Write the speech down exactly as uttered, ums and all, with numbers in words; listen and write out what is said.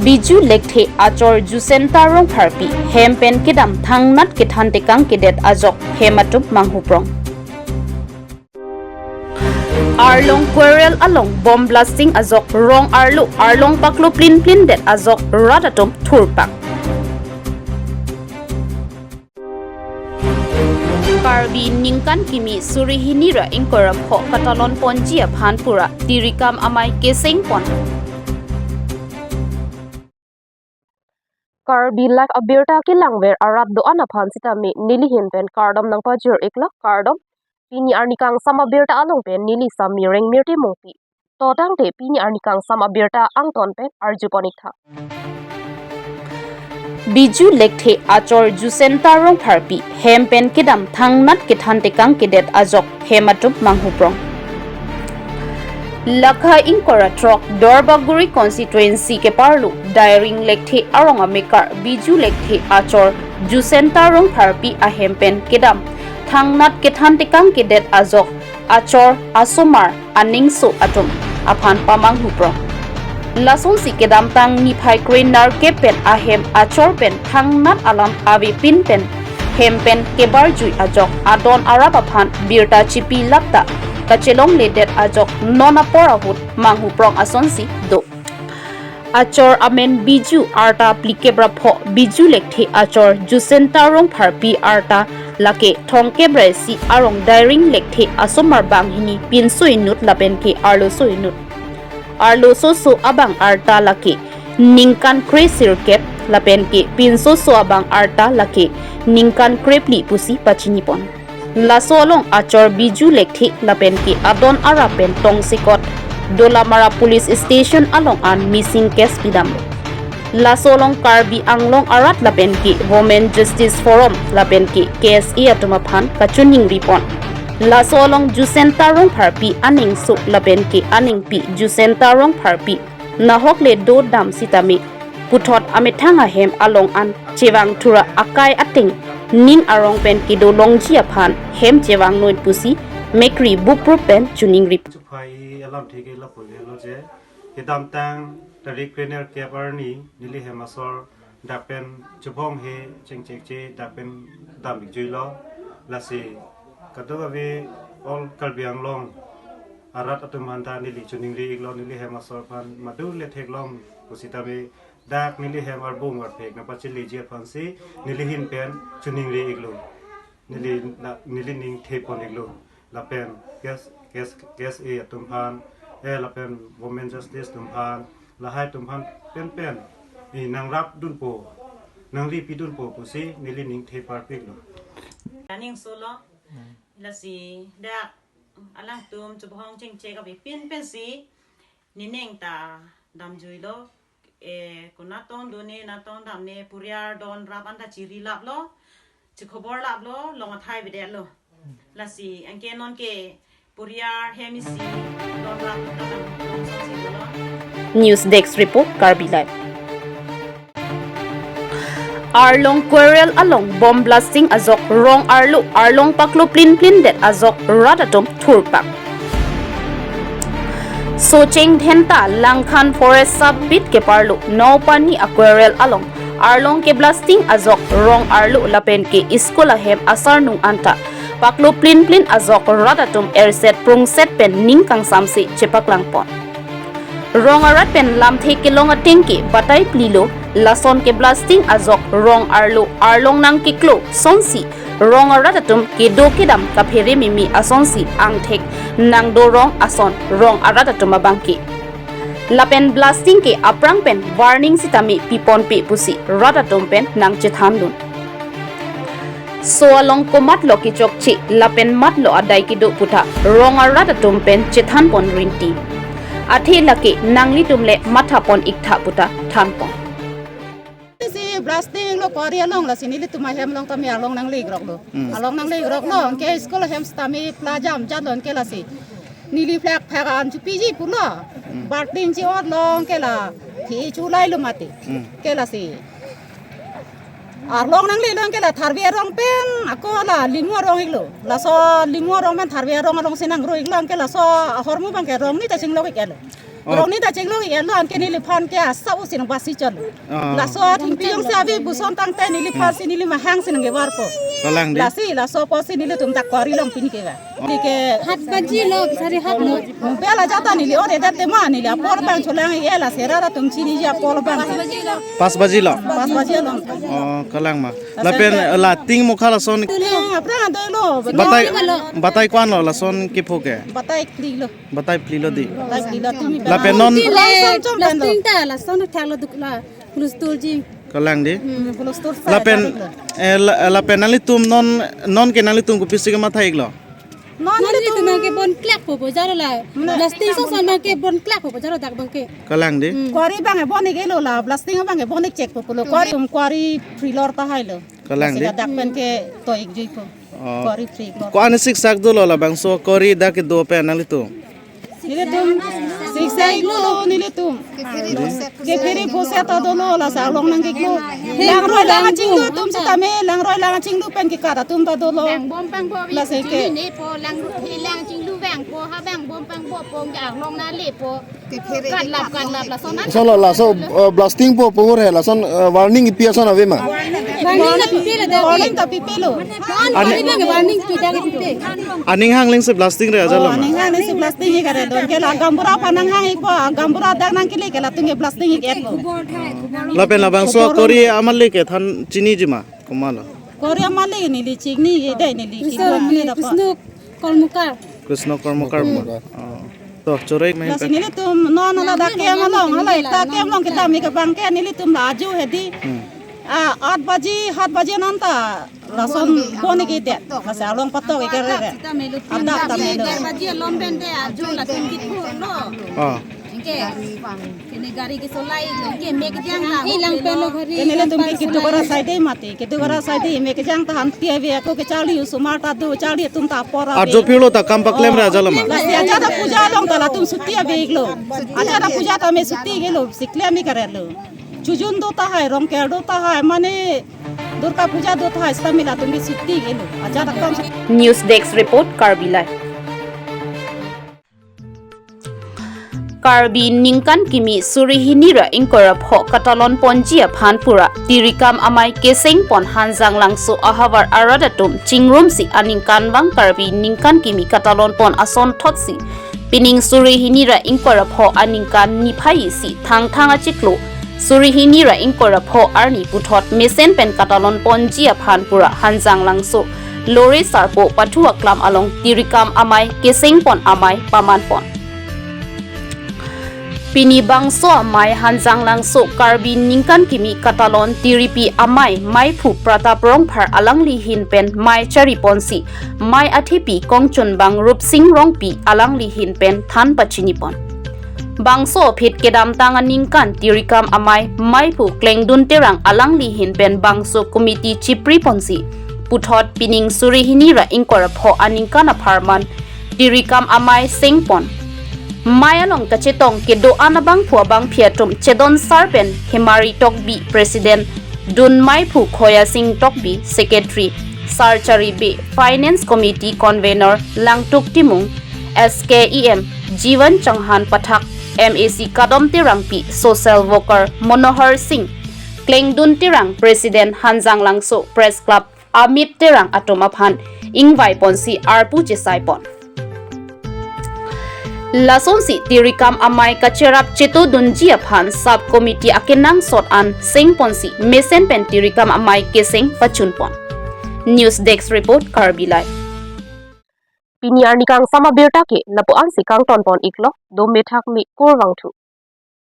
Biju Lekthe achor Jusenta Rongpharpi hem pen kedam thangnat kethan tekang kedet ajok hem atum manghuprong. Arlong Kwerel along bomb blasting ajok rong arlo arlong paklo plin plin det ajok rat atum thurpak. Karbi ningkan kimi suri hini ra ingkoi ra pho katalon ponji aphan pura tirikam amei keseng pon. Karbi Live abirta kelangver arat do-an aphan sitame neli ahin pen kardom nangpajir iklo, kardom. Pini arni kangsam abirta along pen neli Sami Rengmirti Mungpi. To tangte pini arni kangsam abirta angton pen arjupon iktha. Biju Lekthe achor Jusenta Rongpharpi hem pen kedam thangnat kethan tekang kedet ajok hem atum manghuprong. Lakha ingkoi ra throk Duarbagori constituency keparlo Dairing Lekthe arong amekar Biju Lekthe achor Jusenta Rongpharpi ahem pen kedam thangnat kethan tekang kedet ajok achor asomar aningso atum aphan pamanghuprong. Lasonsi kedamtang niphai kre nerkep pen ahem achor pen thangnat alam avepin pen hem pen kebarjui ajok adon arap aphan birta chipilap ta kachelongledet ajok non apor ahut manghuprong asonsi do. Achor amen Biju, arta phlikep ra pho Biju Lekthe achor Jusenta Rongpharpi, arta lake thomkep ra isi arong Dairing Lekthe asomar banghini pinso inut lapen ke arloso inut. Arloso so abang arta lake ningkan kre sirkep lapen ke pinso so abang arta lake ningkan krephli pusi pachinipon. Laso along achor Biju Lekthe lapen ke adon arap pen tongsekot Dolamara Police Station along an missing case pidamlo. Laso along Karbi Anglong arat lapen ke Women Justice Forum lapen ke K S A atum aphan kachiningripon. Laso along Jusenta Rongpharpi aningso lapen ke aningpi Jusenta Rongpharpi nahok le do dam sitame puthot amethang ahem along an chevang thura akai ateng ning arong pen kedo longji aphan hem chevang noi pusi mekri buprup pen chiningrip. Chuphai alamthe ke lapu lo je, kedamtang tarik kre nerkep arni neli hem asor dak pen chubong he chengchekche dak pen dam ikjuilo. Lasi kadokave all Karbi Anglong arat atum aphan ta neli chiningri iklo, neli hem asor aphan madu le theklong pusitame dak neli hem arbung arphek nangpacheleji aphansi neli ahin pen chiningri iklo. Neli na, neli ning thepon iklo. Lapen K S, K S, K S A atum aphan, eh, lapen Women Justice atum aphan, lahai atum aphan penpen, eh, nangrap dunpo, nangripi dunpo pusi neli ning theparpiklo. Aningso lo, lasi dak alangtum chubong chengchek avepin pensi nening ta damjuilo, eh, konat tong done, nat tong damne, puriar don rap anta chirilaplo, chikhoborlaplo, long athai bedetlo. Lasi anke nonke puriar hem isi don rap anta dam long songsi dolo. News Desk Report, Karbi Live. Arlong Kwerel along bomb blasting ajok rong arlo arlong paklo plin plin det ajok rat atum thurpak. Socheng Dhenta Langkhan Forest Sub Beat keparlo Nopani a-Kwerel along arlong ke blasting ajok rong arlo lapen ke school ahem asarnung anta paklo plin plin ajok rat atum erset prungset pen ning kangsamse chepaklangpon. Rong arat pen lamthe kelong ateng ke batai plilo, lason ke blasting ajok rong arlo arlong nangkeklo songsi rong arat atum kedo kedam kaphere mimi asonsi angthek nangdo rong ason rong arat atum abangke. Lapen blasting ke aphrang pen warning sitame piponpe pusi rat atum pen nangchethandun. So along komatlo kechokche lapen matlo adai kedo puta rong arat atum pen chethanpon rinti. Athe lake nanglitum le mathapon iktha puta thanpon. Si blasting lo kori along lasi nelitum ahem along tame arlong nanglegroklo. Hmm. Arlong nanglegroklo, anke school ahem sitame pla jamjatlo anke lasi. Neli phlak phak an chupiji pulo. Hmm. Blasting chi-otlo anke la. Thi chulailo mati. Hmm. Anke lasi. Arlong nanglelo anke la Tharve arong pen ako la Limu arong iklo. Laso Limu arong pen Tharve arong alongsi nangro iklo anke laso ahormu abangke rong ni ta chinglok iklo. Oh. Rong ni ta chenglo ke lo anke neliphan ke asa usin basi chon. Oh. Laso athengpi jongsi ave puson tangte neliphan si neli mahang si nangkevarpo. Kalang dei. Lasi laso apotsi nelitum ta kori along pini keva. Oh. Neli ke hat baji lo, sari hat lo. Bela jata neli ore date ma neli apor abang cholang e la sera atum chiniji apor abang. Pas baji lo. Pas baji along. Oh, kalang ma. Lapen, eh, la ting mokha lason. Ting aphrang adoi lo. Batai, batai ko-an lo lason kepho ke? Batai phli lo. Batai phli lo dei. Batai phli lo tumi. Lapen non. Lason chom pen lo. Plastic ta lason thak lo duk la. Kulus turji. Kalang dei. Hmm, kulus tur sa. Lapen, eh, la, lapen nanglitum non, non ke nanglitum kopisi kematha iklo? Non nelitum abang ke bon klak po po jaro la. Blasting song son abang ke bon klak po po jaro dak abang ke. Kalang dei. Hmm. Kori abang ke bon ik-e lo la, blasting abang ke bon ik chek po po lo. Kori um kori phri lor tahai lo. Kalang dei. Dak pen ke to ik jui po. Oh. Kori phri lor. Ko-an siksak dolo labangso kori dak kedo pen nanglitum? Nelitum siksak iklo nelitum. Kephiri phoset ta dolo lasi along nangkiklo. Langroi lang achinglu atum sitame, langroi lang achinglu pen kekat atum ta dolo. Bang bom pang bo lasi ke. Chini ne po lang he lang chinglu bang po ha bang bom pang bo pong ke along nale po. Katlap katlap lason. Lason lo laso, eh, blasting po puhur he lason, eh, warning ipi ason ave ma? Warning ta pipe lo. Warning ta pipe lo. Ani- Warning ta pipe. Aning hang lengsi blasting re ajat lo ma? Aning hang lengsi blasting ik kare don ke la gaonbura aphan nanghang ikpo, gaonbura dak nangkele ke latum ke blasting ik-et lo. Lapen labangso kori amalik ke than chiniji ma? Komat lo? Kori amalik neli chini ke dei neli Krishna, kiklo mane dapa. Krishna Kormokar. Krishna Kormokar ma? Kormokar. Oh. To, choroi main lasi pen. Nelitum non hala dak kem along, hala ekta kem along kedam ik abang ke nelitum la ajo hedi. Hmm. Ah, aat baji, hat baji ananta lason bon ik-edet. Masa along patok ik-e re. Adap ta melo. Aat baji along pen de ajo lason kithur lo. Oh. Ke, kene gari kesolai lo, ke mek jang la, hilang pelo gari. Kene nelitum ke kedo kara sai dei mati, kedo kara sai dei, mek jang ta han tiave ako ke charli osomar ta do, charli atum ta apor ave. Arjo phirlo ta kam paklem re ajat lo ma? Lasi Ajata puja along ta latum suti ave iklo. Ajata puja ta me suti ik-e lo, si klem ik kare lo. Chojun do tahai, Rongker do tahai, mane Durga puja do tahai, sitame latum ke suti ik-e lo. Ajata kam. News Desk Report, Karbi Live. Karbi ningkan kimi suri hini ra ingkoi ra pho katalon ponji aphan pura Tirikam Amei keseng pon Hanjanglangso ahavar arat atum chingrumsi aningkan vang Karbi ningkan kimi katalon pon ason thotsi pining suri hini ra ingkoi ra pho aningkan niphai isi Thangthang achiklo suri hini ra ingkoi ra pho arni puthot mesen pen katalon ponji aphan pura Hanjanglangso Lore Sarpo pathu aklam along Tirikam Amei keseng pon amei paman pon. Pini bangso amei Hanjanglangso Karbi ningkan kimi katalon tiripi amei meiphu Pratap Rongphar alangli ahin pen mei chari ponsi mei athepi kongchunbang Rupsing Rongpi alangli ahin pen than pachini pon. Bangso aphi kedamtang aningkan Tirikam Amei meiphu Klengdun Terang alangli ahin pen bangso committee chipri ponsi puthot pining suri hini ra ingkoi ra pho aningkan apharman Tirikam Amei seng pon. Mei along kachetong kedo-an abangphu abangphi atum Chedon Sar pen Hemari Tokbi President, Dun meiphu Khoya Sing Tokbi Secretary, Sar Charibe Finance Committee Convenor Langtuk Timung, S K E M Jivan Changhan Pathak, M A C Kadom Terangpi, Social Worker Monohar Sing, Klengdun Terang President Hanjanglangso Press Club Amit Terang atum aphan ingvai ponsi arpu chesai pon. Lasonsi Tirikam Amei kacherap chetodunji aphan sub committee akenangsot an seng ponsi mesen pen Tirikam Amei keseng pachun pon. News Desk Report, Karbi Live. Pini arni kangsam abirta ke lapu-ansi kangton pon iklo, do methak me kurvangthu.